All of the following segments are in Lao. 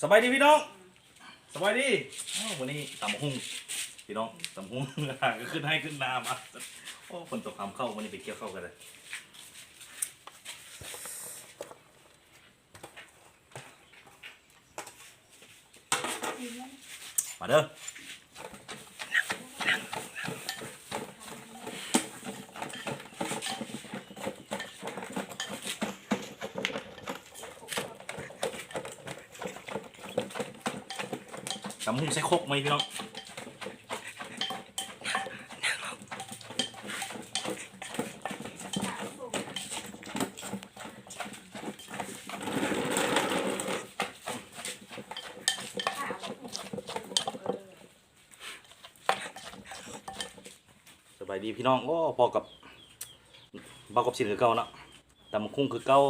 ສະບາຍດີພີ່ນ້ອງ ສະບາຍດີ. ອ້າວ ມື້ນີ້ຕຳບັກຫຸ່ງພີ່ນ້ອງ ຕຳບັກຫຸ່ງ ຫາກໍຂຶ້ນໄຮ່ຂຶ້ນນາມາ. ໂອ້ ຝົນຕົກຫາມເຂົ້າ ມື້ນີ້ໄປກ່ຽວເຂົ້າກັນເລີຍ. ມາເດີ. ຕຳຫຸ່ງໃສ່ຄົກມານີ້ພີ່ນ້ອງ. ສະບາຍດີພີ່ນ້ອງ. ໂອ້ ພໍ້ກັບ ເບົາກັບສິນຄືເກົ່າເນາະ ຕຳບັກຫຸ່ງຄືເກົ່າ.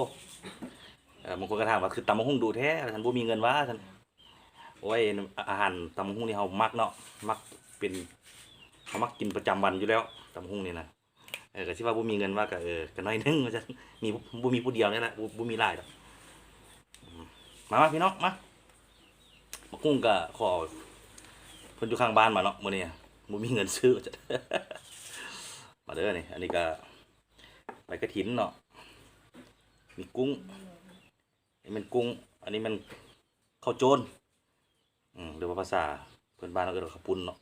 ເອີ ບາງຄົນກໍຖາມວ່າ ຄືຕຳບັກຫຸ່ງດຸແທ້ ວ່າຊັ້ນ. ບໍ່ມີເງິນວ່າຊັ້ນ. ໂອ້ຍ ອາຫານຕຳບັກຫຸ່ງນີ້ເຮົາມັກເນາະ ມັກເປັນ ເຮົາມັກກິນປະຈຳວັນຢູ່ແລ້ວ ຕຳບັກຫຸ່ງນີ້ນະ. ເອີ ກໍຊິວ່າບໍ່ມີເງິນວ່າກໍ ເອີ ກໍໜ້ອຍໜຶ່ງວ່າຊັ້ນ. ມີ ບໍ່ມີຜູ້ດຽວນີ້ແຫຼະ ບໍ່ ບໍ່ມີຫຼາຍດອກ. ອືມ ມາ ມາພີ່ນ້ອງ ມາ. ບັກຫຸ່ງກໍຂໍເພິ່ນຢູ່ຂ້າງບ້ານມາເນາະ ມື້ນີ້ບໍ່ມີເງິນຊື້ວ່າຊັ້ນ. ມາເດີນີ້ ອັນນີ້ກໍໃບກະຖິນເນາະ ມີກຸ້ງ ນີ້ແມ່ນກຸ້ງ ອັນນີ້ແມ່ນເຂົ້າໂຈນ ອືມ ຫຼືວ່າພາສາເພື່ອນບ້ານເຮົາເອີ້ນວ່າເຂົ້າປຸ້ນເນາະ.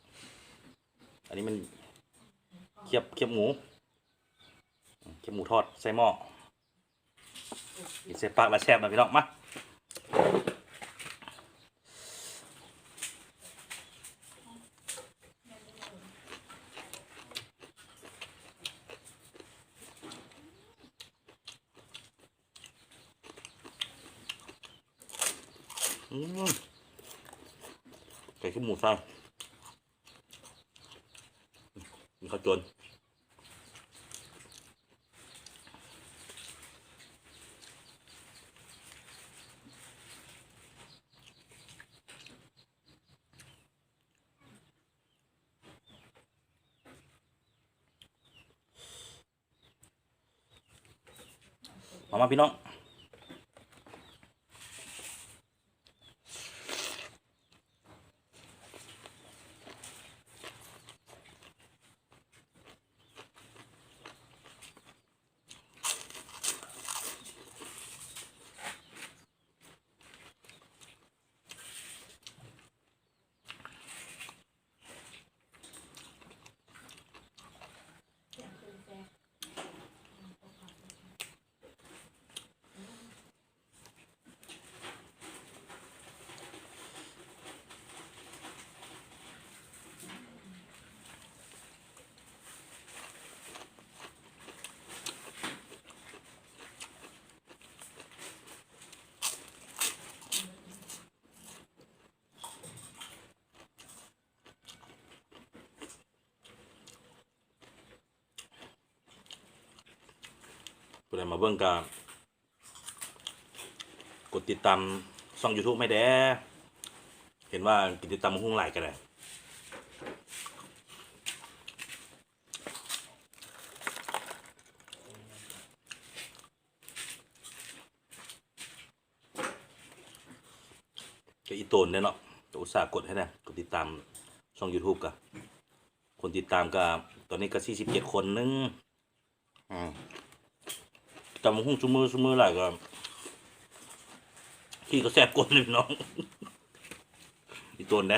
ອັນນີ້ແມ່ນຄຽບ ຄຽບໝູ ອືມ ຄຽບໝູທອດໃສ່ໝໍ້ ກິນໃສ່ປາກແລ້ວແຊບນະພີ່ນ້ອງ. ມາ ອືມ ໄກ່ຄຽບໝູໃສ່ ມີເຂົ້າໂຈນ. ມາ ມາ ພີ່ນ້ອງ. ຜູ້ໃດມາເບິ່ງກໍກົດຕິດຕາມຊ່ອງຢູທູບໃຫ້ແດ່ ເຫັນວ່າກິນຕິດຕາມບັກຫຸ່ງຫຼາຍກໍໄດ້. ກໍອີ່ຕົນເດ້ເນາະ ກໍອຸດສ່າກົດໃຫ້ນະ ກົດຕິດຕາມຊ່ອງຢູທູບ ກໍຄົນຕິດຕາມກໍຕອນນີ້ກໍສີ່ສິບເຈັດຄົນໜຶ່ງ. ອືມ ຕຳບັກຫຸ່ງຊຸມື້ ຊຸມື້ຫຼາຍກໍ ຂີ້ກໍແສບກົ້ນເລີຍພີ່ນ້ອງ ອີ່ຕົນເດ້.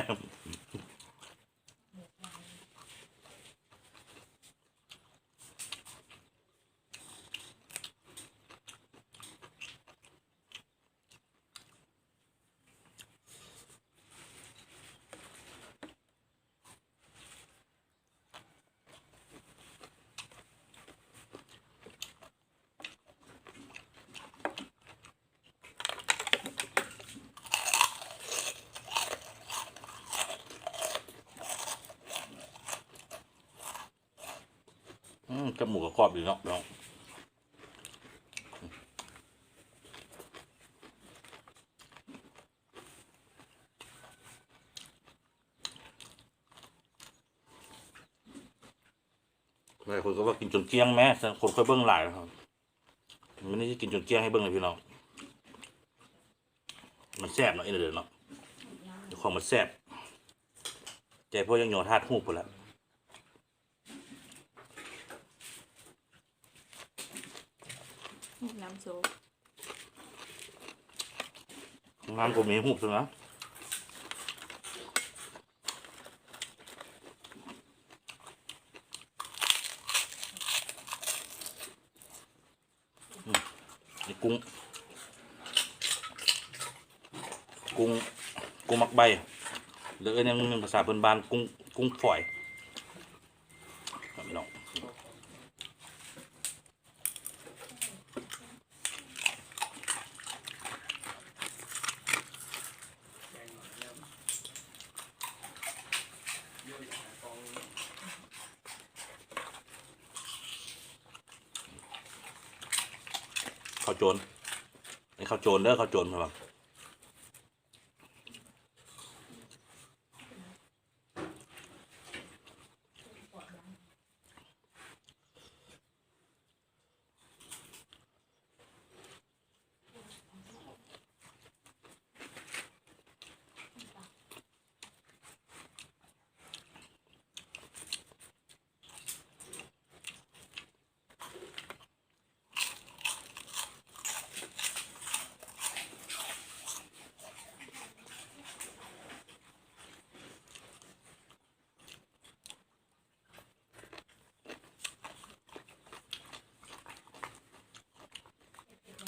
ອືມ ແຄບໝູກໍກອບດີເນາະ ພີ່ນ້ອງ. ຫຼາຍຄົນກໍວ່າກິນຈົນກ້ຽງແມ້ ຄົນຄ່ອຍເບິ່ງຫຼາຍ. ມື້ນີ້ຊິກິນຈົນກ້ຽງໃຫ້ເບິ່ງເລີຍພີ່ນ້ອງ ມັນແຊບເນາະ ອີ່ເດີເນາະ. ຂອງມັນແຊບ ໃຈພໍ່ຍັງຍໍທາດຮູບພຸ້ນລະ. ນ້ຳໂຊບ ນ້ຳກໍມີຮູບຊະນະ. ອືມ ນີ້ກຸ້ງ ກຸ້ງ ກຸ້ງໝາກໃບ ຫຼືເອີ້ນຫຍັງ ພາສາພື້ນບ້ານ ກຸ້ງ ກຸ້ງຝອຍ ພີ່ນ້ອງ. ເຂົ້າໂຈນ ເຂົ້າໂຈນເດີ ເຂົ້າໂຈນເພິ່ນວ່າ.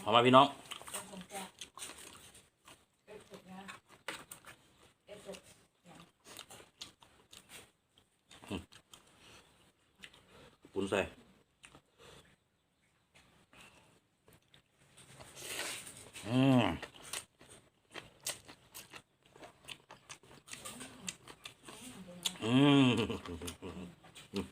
ເອົາມາພີ່ນ້ອງ ອືມ ປຸ້ນໃສ່. ອືມ ອືມ.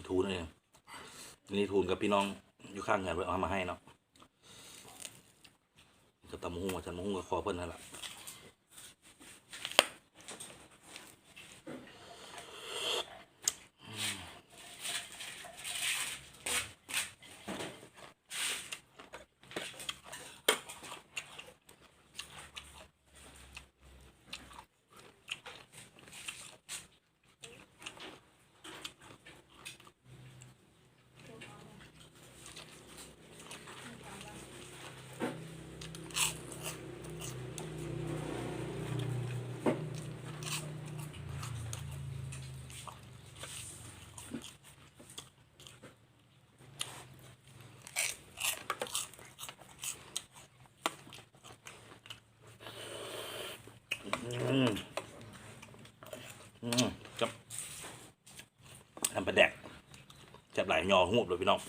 ທູນນີ້ ອັນນີ້ທູນກັບພີ່ນ້ອງຢູ່ຂ້າງເຮືອນເພິ່ນເອົາມາໃຫ້ເນາະ ກັບຕຳບັກຫຸ່ງ ວ່າຊັ້ນ ບັກຫຸ່ງກໍຂໍເພິ່ນຫັ້ນລະ. ອືມ ອືມ ແຊບ ນ້ຳປາແດກ ແຊບຫຼາຍ ຍໍຫວບເລີຍພີ່ນ້ອງ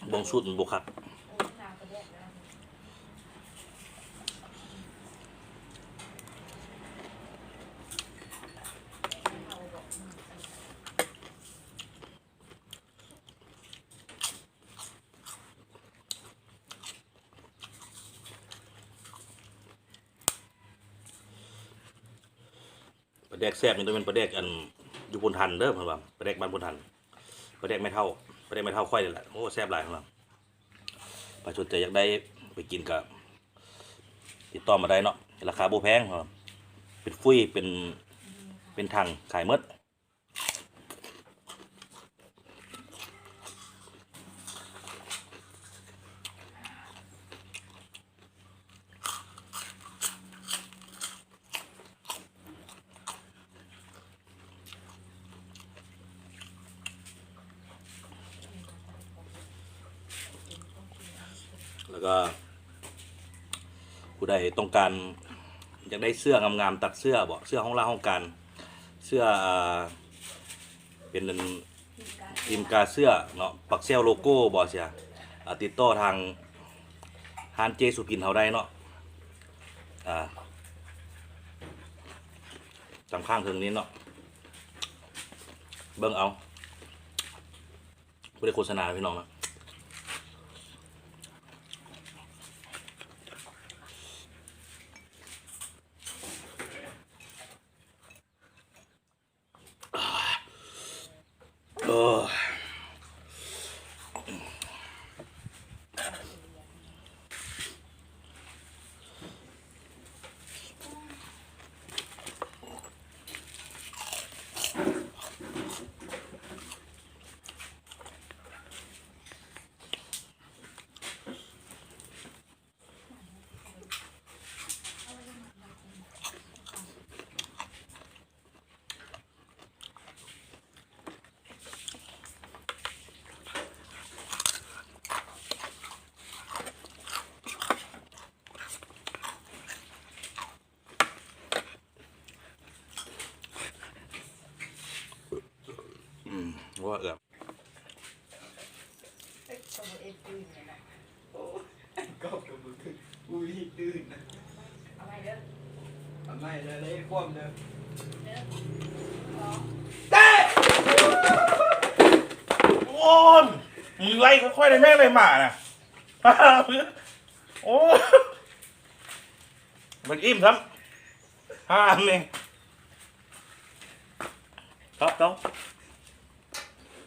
ເບິ່ງສູດມັນບໍ່ຄັກ. ປາແດກແຊບນີ້ຕ້ອງແມ່ນປາແດກອັນຢູ່ໂພນທັນເດີ ເພິ່ນວ່າປາແດກບ້ານໂພນທັນ ປາແດກແມ່ເຖົ້າ ປາແດກແມ່ເຖົ້າຂ້ອຍນີ້ແຫຼະ ໂອ້ ແຊບຫຼາຍ ເພິ່ນວ່າ. ໃຜສົນໃຈຢາກໄດ້ໄປກິນກໍຕິດຕໍ່ມາໄດ້ເນາະ ລາຄາບໍ່ແພງ ເພິ່ນວ່າ ເປັນຟຸ້ຍ ເປັນ ເປັນຖັງຂາຍໝົດ. ແລ້ວກໍຜູ້ໃດຕ້ອງການຢາກໄດ້ເສື້ອງາມໆ ຕັດເສື້ອເບາະ ເສື້ອຫ້ອງລາຫ້ອງການ ເສື້ອ ອ່າ ເປັນອັນ ທີມກາເສື້ອເນາະ ປັກແຊວໂລໂກ້ບໍ່ເສຍ ອ່າ ຕິດຕໍ່ທາງຮ້ານເຈສຸພິນເຮົາໄດ້ເນາະ ອ່າ ຕາມຂ້າງເທິງນີ້ເນາະ ເບິ່ງເອົາ ບໍ່ໄດ້ໂຄສະນາພີ່ນ້ອງເນາະ. ອືມ ວ່າແລ້ວ ເຮັດກໍບໍ່ເອັດຕື່ມເລີຍນະ. ໂອ້ ກອບກໍບໍ່ຕື່ມ ບໍ່ມີຕື່ມນະ. ເອົາໃໝ່ເດີ ເອົາໃໝ່ເດີ ແລ້ວເຮັດຄວາມເດີ. ເດີ ໂອ້ຍ ມຶງໄລ່ຄ່ອຍໆ ໄດ້ແມ່ໄລ່ໝານະ. ໂອ້ ມັນອີ່ມຊ້ຳ ຫາແມ່. ຄັບເຈົ້າ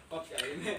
ຂອບໃຈແມ່.